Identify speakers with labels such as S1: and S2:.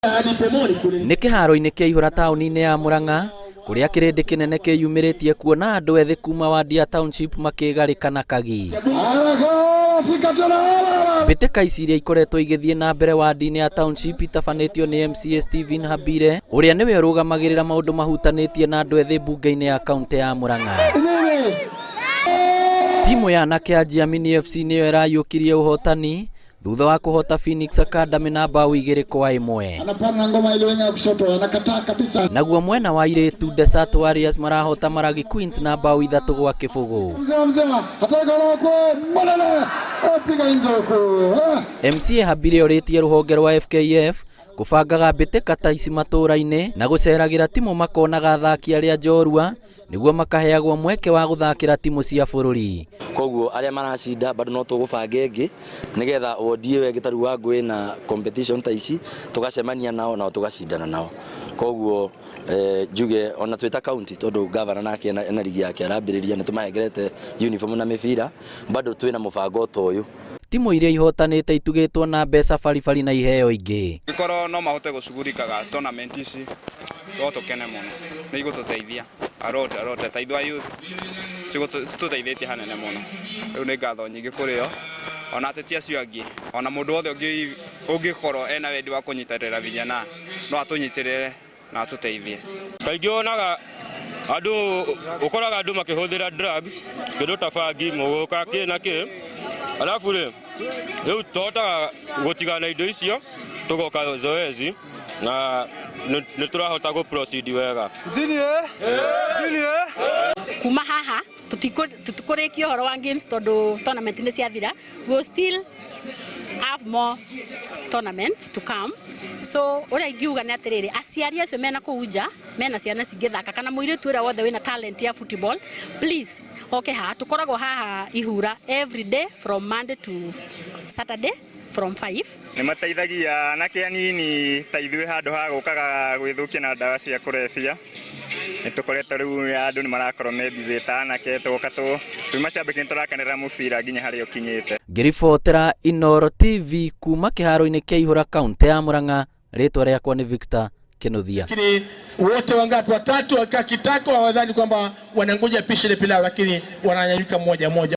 S1: Nĩ kĩharo-inĩ kĩa Ihũra taũni-inĩ ya Murang'a kũrĩa kĩrĩndĩ kĩnene kĩyumĩrĩtie kuona andũ ethĩ kuma wadi ya Township makĩgarĩka na kagi. Mbĩtĩka ici iria ikoretwo igĩthiĩ na mbere wadi-inĩ ya Township itabanĩtio nĩ MCA Stephen Habire ũrĩa nĩwe ũrũgamagĩrĩra maũndũ mahutanĩtie na andũ ethĩ mbunge-inĩ ya kaunti ya Murang'a. Timu ya anake ya Jiamini FC nĩyo ĩrayũkirie ũhotani thutha wa kũhota Phoenix Academy na bao 2-1.
S2: Anapanda ngoma ile winga kushoto, anakataa kabisa.
S1: Naguo mwena wa airĩtu Desert Warriors marahota Maragi Queens na bao 3-0.
S2: Mzee mzee ataka kwa Molele, piga nje huko.
S1: MCA Habire orĩtie rũhonge rwa FKF kũbangaga mbĩtĩka ta ici matũũra-inĩ na gũceragĩra timu makonaga athaki arĩa njorua nĩguo makaheagwo mweke wa gũthakĩra timu cia bũrũri.
S3: Koguo arĩa maracinda bado no tũgũbanga ĩngĩ nĩgetha wodi ĩyo ĩngĩ ta rĩu Wangũĩ na competition ta ici tũgacemania nao nao tũgacindana nao. Koguo njuge ona twĩ ta county tondũ governor nake ena ligi yake arambĩrĩria nĩ tũmahengerete uniform na mĩbira bado twĩna mũbango ta ũyũ.
S1: Timu iria ihotanĩte itugĩtwo na mbeca baribari na iheo ingĩ.
S4: Gĩkorwo no mahote gũcugurikaga tournament ici no tũkene mũno, nĩ igũtũteithia a lot a lot, ta ithuĩ a youth citũteithĩtie hanene mũno. Rĩu nĩ ngatho nyingĩ kũrĩ o ona ateti acio angĩ, ona mũndũ wothe ũngĩkorwo ena wendi wa kũnyitanĩra vijana no atũnyitĩrĩre na atũteithie.
S5: Kaingĩ wonaga andũ ũkoraga andũ makĩhũthĩra drugs kĩndũ ta bangi mũgũka kĩ na kĩ, alafu rĩ rĩu tũhotaga gũtigana indo icio tũgoka zoezi na nĩ tũrahota gũ proceed wega.
S6: Kuma haha tũtikũrĩkia ũhoro wa games tondũ tournament nĩ ciathira. We will still have more tournaments to come, so ũrĩa ingiuga nĩ atĩrĩrĩ, aciari acio mena kũu nja mena ciana cingĩthaka kana mũirĩtu ũrĩa wothe wĩna talent ya football, please oke haha. Tũkoragwo haha Ihura every day from Monday to Saturday from 5.
S7: Nĩ mateithagia anake anini ta ithuĩ handũ ha gũkaga gwĩthũkia na ndawa cia kũrebia. Nĩ tũkoretwo rĩu andũ nĩ marakorwo me busy ta anake tũgoka twĩ macambĩki nĩ tũrakenera mũbira nginya harĩa ũkinyĩte.
S1: Ngĩribotera Inooro TV kuma kĩharo-inĩ kĩa Ihũra kaunti ya Murang'a, rĩtwa rĩakwa nĩ Victor Kinuthia.
S2: Lakini wote wangapi? Watatu wakikaa kitako, hawadhani kwamba wanangoja pishi ile pilau, lakini wananyanyuka mmoja mmoja.